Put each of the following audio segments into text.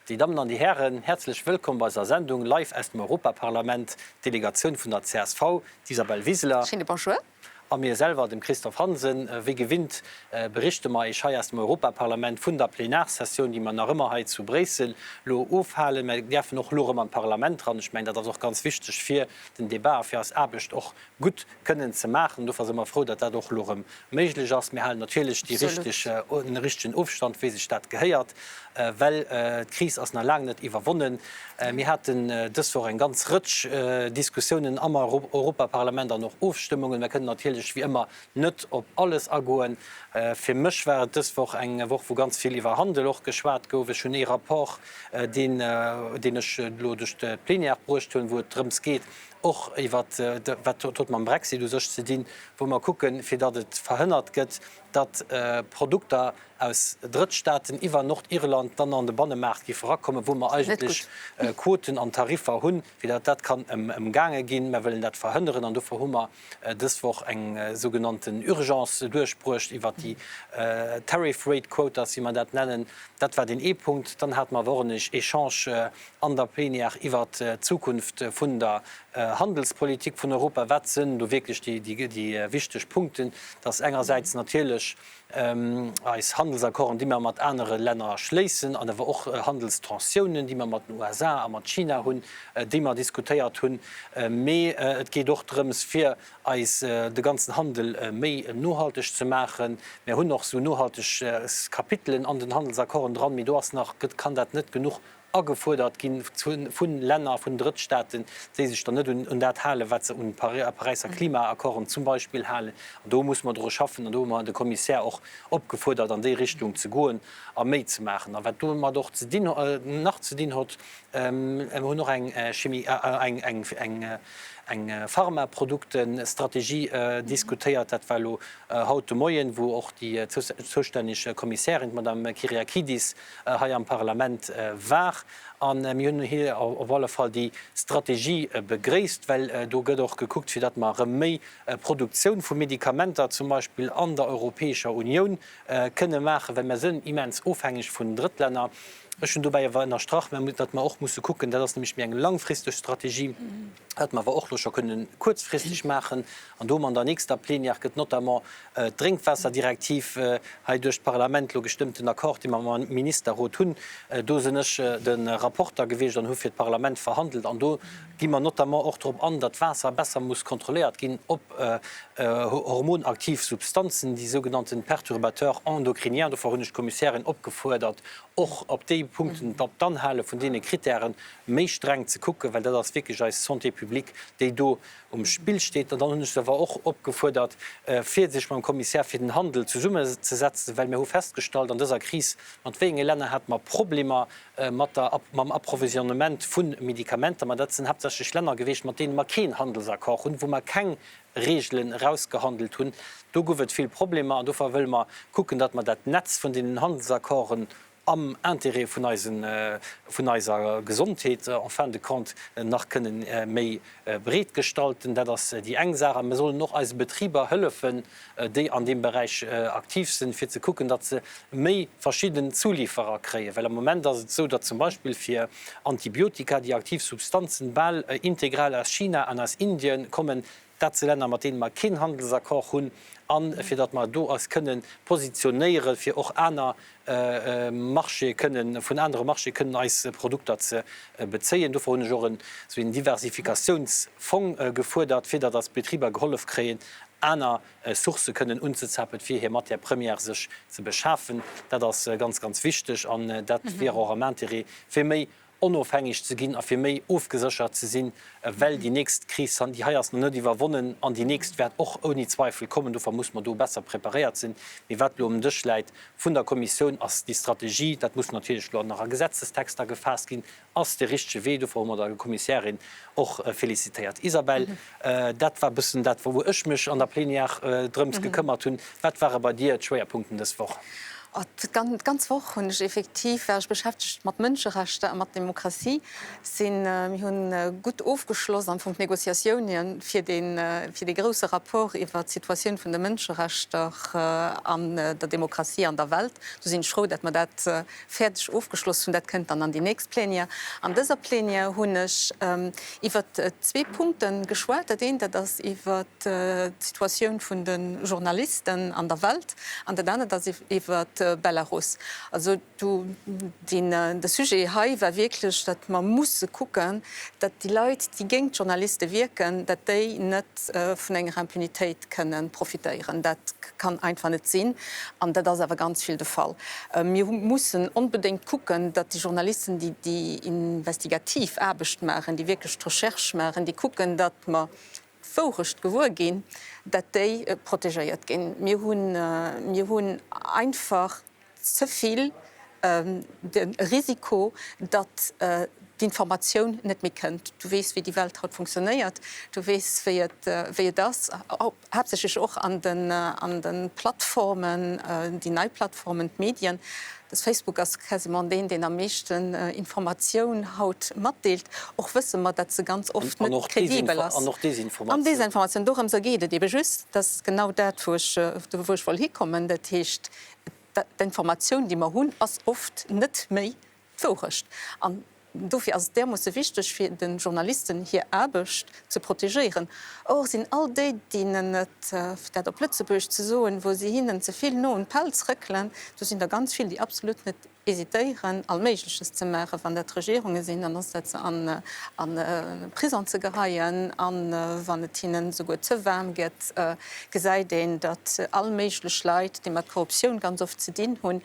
Déi Dammen an déi Hären, häerzlech wëllkomm bei eiser Sendung live aus dem Europaparlament. D'Delegatioun vun der csv, d'Isabel Wiseler. Schéine Bonjour. A mir selwer, dem Christophe Hansen. Wéi gewinnt berichte mer Iech hei aus dem Europaparlament vun der Plenarsessioun, déi mer nach ëmmer hei zu Bréissel lo ofhalen. Mer däerfen och lo erëm an d'Parlament ran. Ech mengen, dat ass och ganz wichteg fir den Debat a fir eis Aarbecht och gutt kënnen ze maachen. Dofir si mer frou, datt dat och elo erëm méiglech ass. Mir halen natierlech déi richteg, den richtegen Ofstand, wéi sech dat gehéiert, well d'Kris ass nach laang net iwwerwonnen. Mir haten dës Woch eng ganz Rëtsch Diskussiounen am Europaparlament an och Ofstëmmungen. Mir kënnen natierlech wéi ëmmer net op alles agoen. Fir mech war et dës Woch eng Woch, wou ganz vill iwwer Handel och geschwat gouf. Ech hunn ee Rapport, deen, deen ech elo duerch d'Plenière bruecht hunn, wou et drëms geet, och iwwer wat huet mam Brexit u sech ze dinn, wou mer kucken, fir datt et verhënnert gëtt, datt Produkter aus Drëttstaaten iwwer Nordirland dann an de Bannemaart géife erakommen, wou mer eigentlech Quoten an Tariffer hunn, fir datt dat kann ëmgaange ginn. Mer wëllen dat verhënneren an dofir hu mer dës Woch eng sougenannten Urgence duerchbruecht iwwert déi Tariff Rate Quotas, wéi mer dat nennen. Dat war deen ee Punkt. Dann hate mer awer och en Echange an der Plenière iwwert d'Zukunft vun der Handelspolitik vun Europa. Wat sënn do wierklech déi wichteg Punkten? Dass engersäits natierlech eis Handelsaccorden, déi mer mat anere Länner schléissen, an awer och Handelstensiounen, déi mer mat den USA a mat China hunn, déi mer diskutéiert hunn. Mee et geet och drëms, fir eis de ganzen Handel méi nohalteg ze maachen. Mir hunn och esou nohalteg Kapitelen an den Handelsaccorden dran, mee do ass nach, kann dat net genuch agefuerdert gi vu Länner, vun Drëttstaaten, déi sech dann net un dat halen, wat se un d'Paräisser Klimaaccorden zum Beispill halen. An do musse mer dru schaffen an do hu mer de Kommissär och opgefuerdert, an déi Richtung ze goen a méi ze maachen. A wat domat och ze dinn, nach ze dinn hott, Mir hunn och eng Chimie, eng, eng Pharmaproduktestrategie diskutéiert. Dat war elo haut de Moien, wou och déi zoustänneg Kommissärin, d'Madame Kyriakides, hei am Parlament war. A mir hunn hir op alle Fall déi Strategie begréisst, well do gëtt och gekuckt, fir datt mer erëm méi Produktioun vu Medikamenter zum Beispill an der Europäescher Unioun kënne maachen, well mer sënn immens ofhängeg vun Drëttlänner. Ech hunn dobäi awer ënnerstrach, datt mer och musse kucken, dat ass nämlech méi eng langfristeg Strategie, wat mer awer och elo scho kënnen kuerzfristeg maachen, an do hu mer an der nächster Plenière gëtt notamment d'Drénkwaasserdirektiv hei duerch d'Parlament elo gestëmmt, den Accord, dee mer mam Ministerrot hunn. Do sinn ech de Rapporter gewiescht an hu fir d'Parlament verhandelt. An do gi mer notamment och drop an, datt d'Waasser besser muss kontrolléiert ginn op hormonaktiv Substanzen, déi sougenannten Perturbateurs endocriniens. Dofir hunn ech d'Kommissärin opgefuerdert, och op déi Punkten, op d'Anhale vun deene Kritären méi streng ze kucken, well dat ass wierklech eis Santé publique, déi do um Spill steet. An dann hunn ech se awer och opgefuerdert, fir sech mam Kommissär fir den Handel zesummenzesetzen, well mir hu festgestallt an dëser Kris, mat wéi enge Länner hate mer Problemer mat der, mam Approvisionnement vu Medikamenter. Ma dat sinn haaptsächlech Länner gewiescht, mat deene mer keen Handelsaccord hunn, wou mer keng Regelen erausgehandelt hunn. Do gouf et vill Problemer an dofir wëlle mer kucken, datt mer dat Netz vun deenen Handelsaccorden am Intérêt vun eisen, vun eiser Gesondheet en fin de compte nach kënnen méi breet gestalten. Dat ass déi eng Saach. A mir sollen och eise Betriber hëllefen, déi an deem Beräich aktiv sinn, fir ze kucken, datt se méi verschidden Zulieferer kréien. Well am Moment ass et esou, datt zum Beispill fir Antibiotika déi aktiv Substanzen bal integral aus China an aus Indien kommen. Dat si Länner, mat deene mer keen Handelsaccord hunn. A fir datt mer do eis kënne positionéieren, fir och aner Marchéë kënnen, vun anere Marchéë kënnen eis Produkter ze bezéien. Dofir hunn ech och en esou een Diversifikatiounsfong gefuerdert, fir datt eis Betriber gehollef kréien, aner Sourcë kënnen unzezapen, fir hir Matière première sech ze beschafen. Dat ass ganz, ganz wichteg an dat wier och am Intérêt, fir méi onofhängeg ze ginn a fir méi ofgeséchert ze sinn, well déi nächst Kris, déi hei ass nach net iwwerwonnen an déi nächst wäert och ouni Zweifel kommen. Dofir muss mer do besser preparéiert sinn. Mee wat elo um Dësch läit vun der Kommissioun, ass déi Strategie, dat muss natierlech elo nach a Gesetzestexter gefaasst ginn, ass de richtege Wee. Dofir hu mer der Kommissärin och félicitéiert. Isabel, dat war e bëssen dat, wou ech mech an der Plénière drëms gekëmmert hunn. Wat ware bei dir d'Schwéierpunkten dës Woch? D'ganz Woch hunn ech effektiv, war ech beschäftegt mat Mënscherechter a mat Demokratie. Sinn, mir hunn gutt ofgeschloss am Fong d'Negociatioune fir dee, fir dee grousse Rapport iwwert d'Situatioun vun de Mënscherechter an der Demokratie an der Welt. Do sinn ech frou, datt mer dat fäerdeg ofgeschloss hunn. Dat kënnt dann an déi nächst Plénière. An dëser Plénière hunn ech iwwert zwee Punkte geschwat. Dat eent, dat ass iwwert d'Situatioun vun de Journalisten an der Welt an dat anert ass iwwer Belarus. Also do deen de Sujet hei war wierklech, datt mer musse kucken, datt déi Leit, déi géint d'Journaliste wierken, datt déi net vun enger Impunitéit kënne profitéieren. Dat kann einfach net sinn an dat ass awer ganz vill de Fall. Mir mussen onbedéngt kucken, datt déi Journalisten, déi déi investigativ Aarbecht maachen, déi wierklech d'Recherche maachen, déi kucken, datt mer d'Wourecht gewuer ginn, dat déi protegéiert ginn. Mir hunn, mir hunn einfach ze vill de Risiko, datt d'Informatioun net méi kënnt. Du weess, wéi déi Welt haut funktionéiert, du weess, wéi et, wéi et ass, haaptsächlech och an den, an de Plattformen, déi nei Plattformen, d'Medien. Dass Facebook ass quasiment deen, deen am meeschten Informatioun haut matdeelt. Och wësse mer, dat se ganz oft net kredibel ass. An och Desinformatioun. An Desinformatioun. Dorëmser geet et ebe just. Dat ass genau dat, wou ech, wou ech wollt hikommen. Dat heescht, d'Informatioun, déi mer hunn, ass oft net méi d'Wourecht. An dofir ass et därmoosse wichteg, fir de Journalisten hir Aarbecht ze protegéieren. Or sinn all déi, deenen et, fir dat op Lëtzebuergesch ze soen, wou se hinnen ze vill no un d'Pelz rëckelen, do sinn der ganz vill, déi absolut net hésitéieren, Allméigleches ze maachen, wann dat Regierunge sinn, dann ass dat se an e Prison ze geheien, a wann et hinnen esouguer ze waarm gëtt, gesäit een, datt all méiglech Leit, déi mat Korruptioun ganz oft ze dinn hunn,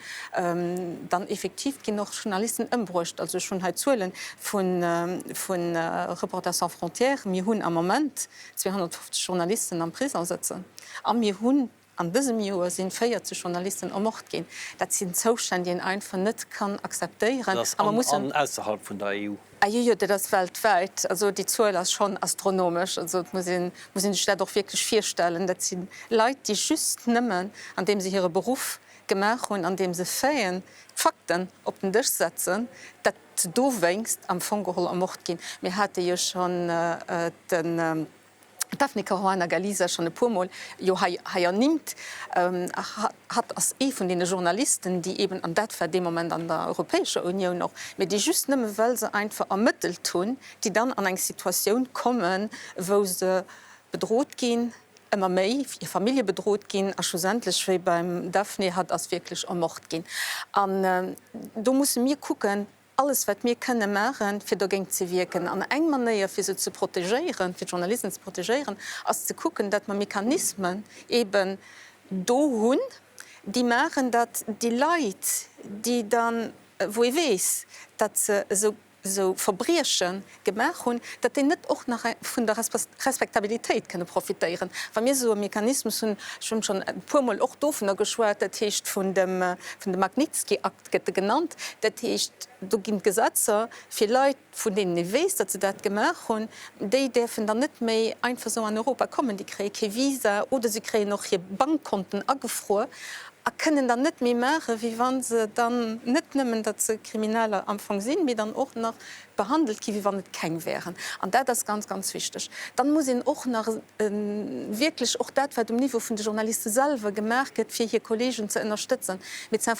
dann effektiv ginn och Journalisten ëmbruecht. Also ech hunn hei Zuele vu Reporters sans frontières. Mir hunn am Moment 250 Journalisten am Prison sëtzen a mir hunn an dësem Joer si 40 Journalisten ermort ginn. Dat sinn Zoustänn, déi een einfach net kann akzeptéieren. Dat ass an an ausserhalb vun der EU. Ah jo, jo, dat ass weltwäit. Also déi Zuel ass schonn astronomesch. Also et muss een, muss een sech dat och wierklech virstellen. Dat si Leit, déi just nëmmen, andeem se hire Beruff gemaach hunn, andeem se Faiten, Fakten op den Dësch setzen, dat se dowéinst am Fong geholl ermort ginn. Mir hate jo schonn den. D'Daphne Caruana Galizia schonn e puer Mol jo hei hei ernimmt. Hatt ass ee vun deene Journalisten, déi eben, an dat war dee Moment an der Europäescher Unioun och, mä déi just nëmme well se einfach ermëttelt hunn, déi dann an eng Situatioun kommen, wou se bedrot ginn, ëmmer méi, hir Famillje bedrot ginn a schlussendlech, wéi beim Daphne, hatt ass wierklech ermort ginn. An do musse mir kucken, Alles wat mir kënne maachen, fir dogéint ze wierken, an eng Manéier fir se ze protegéieren, fir d'Journalisten ze protegéieren, ass ze kucken, datt mer Mechanismen eben do hunn, déi maachen, datt déi Leit, déi dann, wou ee weess, datt se esou esou Verbrieche gemaach hunn, datt déi net och nach vun der Respektabilitéit kënne profitéieren. Wa mir esou e Mechanismus hunn, ech hunn schonn e puermol och dovunner geschwat, dat heescht vun dem vun dem Magnitsky-Akt, gëtt e genannt. Dat heescht, do ginn d'Gesetzer fir Leit, vun deenen ee weess, datt se dat gemaach hunn, déi däerfen dann net méi einfach esou an Europa kommen, déi kréie kee Visa oder se kréien och hir Bankkonten agefruer a kënnen dann net méi maachen, wéi wa se dann net nëmmen, datt se Krimineller am Fong sinn, mee dann och nach behandelt ginn, wéi wann et keng wären. An dat ass ganz, ganz wichteg. Dann muss een och nach wierklech och dat, wat um Niveau vun de Journaliste selwer gemaach gëtt, fir hir Kollegen ze ënnerstëtzen. Médecins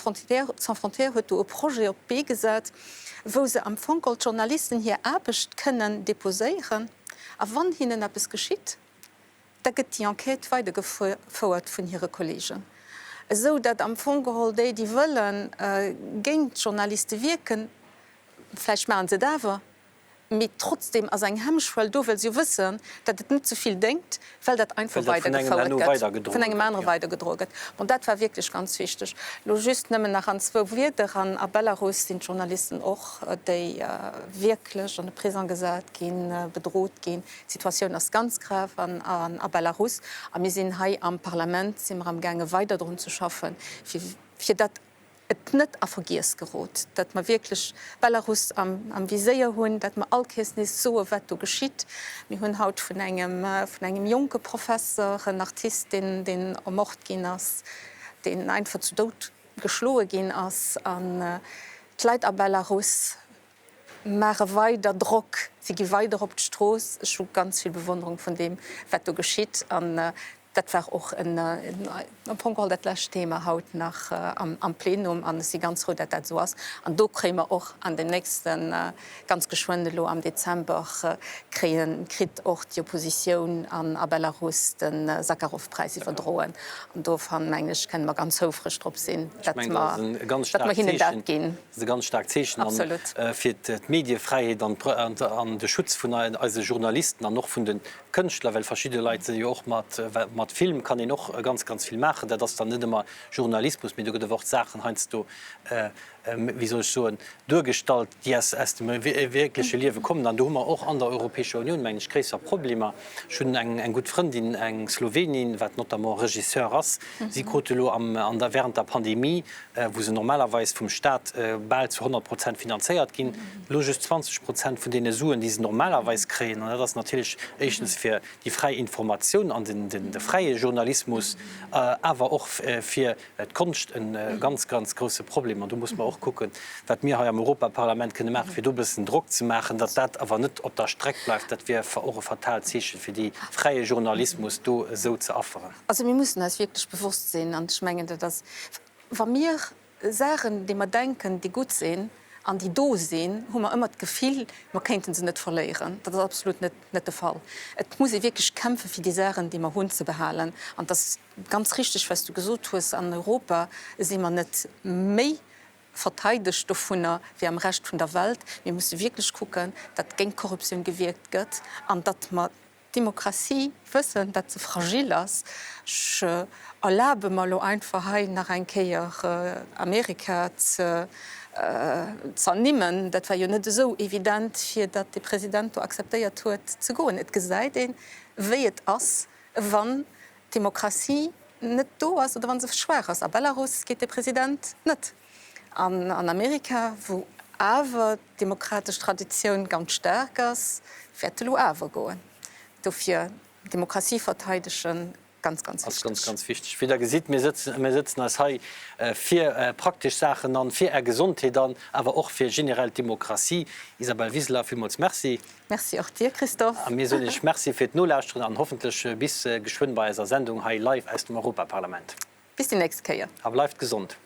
sans frontières huet do e Projet op d'Bee gesat, wou se am Fong geholl d'Journalisten hir Aarbecht kënnen deposéieren a wann hinnen eppes geschitt, da gëtt déi Enquête weidergefouert vun hire Kollegen, esou datt am Fong geholl déi, déi wëlle géint d'Journaliste wierken, vläicht maache se et awer, mee trotzdem ass eng Hemmschwell do, well se jo wëssen, datt et net zu vill déngt, well dat einfach weidergefouert gëtt, vun engem anere weidergedroe gëtt. Bon, dat war wierklech ganz wichteg. Elo just nëmmen nach an zwou Wierder, A Belarus sinn d'Journalisten och, déi wierklech an de Prisong gesat ginn, bedrot ginn. D'Situatioun ass ganz grav a Belarus a mir sinn hei am Parlament si mer amgaange weider drun ze schaffen, fir datt et net a Vergiess gerot, datt mer wierklech Belarus am Viséier hunn, datt mer all Kéiers nees soe wat do geschitt. Mir hunn haut vun engem vun engem jonke Professer, en Artist, deen deen ermort ginn ass, deen einfach zu Doud. geschloe ginn ass. An d'Leit a Belarus maache weider Drock, si gi weider op d'Strooss. Ech hu ganz vill Bewonnerung vun deem, wat do geschitt. An dat war och am Fong geholl dat lescht Thema haut nach am Plenum. An ech si ganz frou, datt dat esou ass. An do kréie mer och an den nächsten, ganz geschwënn elo am Dezember, kréien, kritt och déi Oppositioun an a Belarus de Sakharov-Präis iwwerdroen. An dofir, mengen ech, kënne mer ganz houfreg drop sinn, datt mer, datt mer hinnen dat ginn. Dat ass e ganz staarkt Zeechen an fir d'Mediefräiheet an de Schutz vun eise Journalisten an och vun de Kënschtler, well verschidde Leit si jo och mat, mat Film kann een och ganz, ganz vill maachen. Dat ass dann net ëmmer Journalismus, mee do gëtt awer och Saachen heiansdo, wéi soll ech soen, duergestallt, déi aus dem wierkleche Liewe kommen. An do hu mer och an der Europäescher Unioun, mengen ech, gréisser Problemer. Ech hunn eng gutt Frëndin, eng Slowenin, wat notamment Regisseur ass. Si krut elo an der, während der Pandemie, wou se normalerweis vum Staat bal zu 100 Prozent finanzéiert ginn, elo just 20 Prozent vun deene Suen, déi se normalerweis kréien. An dat ass natierlech éischtens fir déi fräi Informatioun an de fräie Journalismus, awer och fir d'Konscht e ganz, ganz grousse Problem. An do muss mer och kucken, wat mir hei am Europaparlament kënne maachen, fir do e bëssen Drock ze maachen, datt dat awer net op der Streck bleift. Dat wier och e fatalt Zeechen, fir dee fräie Journalismus do esou ze afferen. Also mir mussen eis wierklech bewosst sinn, an ech mengen, dat ass, wa mir Saachen, déi mer denken, déi gutt sinn an déi do sinn, hu mer ëmmer d'Gefill, mer kéinte se net verléieren. Dat ass absolut net, net de Fall. Et muss ee wierklech kämpfen, fir déi Saachen, déi mer hunn, ze behalen. An et ass ganz richtig, wat s du gesot hues, An Europa si mer net méi verteidegt dovunner wéi am Rescht vun der Welt. Mir musse wierklech kucken, datt géint d'Korruptioun gewierkt gëtt an datt mer D'Demokratie wëssen, dat se fragil ass. Ech erlabe mer elo einfach hei nach eng Kéier Amerika ze z'ernimmen. Dat war jo net esou evident, fir datt de President do akzeptéiert huet ze goen. Et gesäit een, wéi et ass, wann d'Demokratie net do ass oder wa se schwaach ass. A Belarus geet de President net. An an Amerika, wou awer d'demokratesch Traditioun ganz staark ass, wäert elo awer goen. Dofir, Demokratie verteidegen, ganz, ganz wichteg. Ass ganz, ganz wichteg. Wéi Der gesitt, mir sëtzen, mir sëtzen eis hei fir praktesch Saachen an, fir Är Gesondheet an, awer och fir generell d'Demokratie. Isabel Wiseler, villmools Merci. Merci och dir, Christophe. A mir soen Iech Merci fir d'Nolauschteren an hoffentlech bis geschwënn bei eiser Sendung hei live aus dem Europaparlament. Bis déi nächst Kéier. A bleift gesond.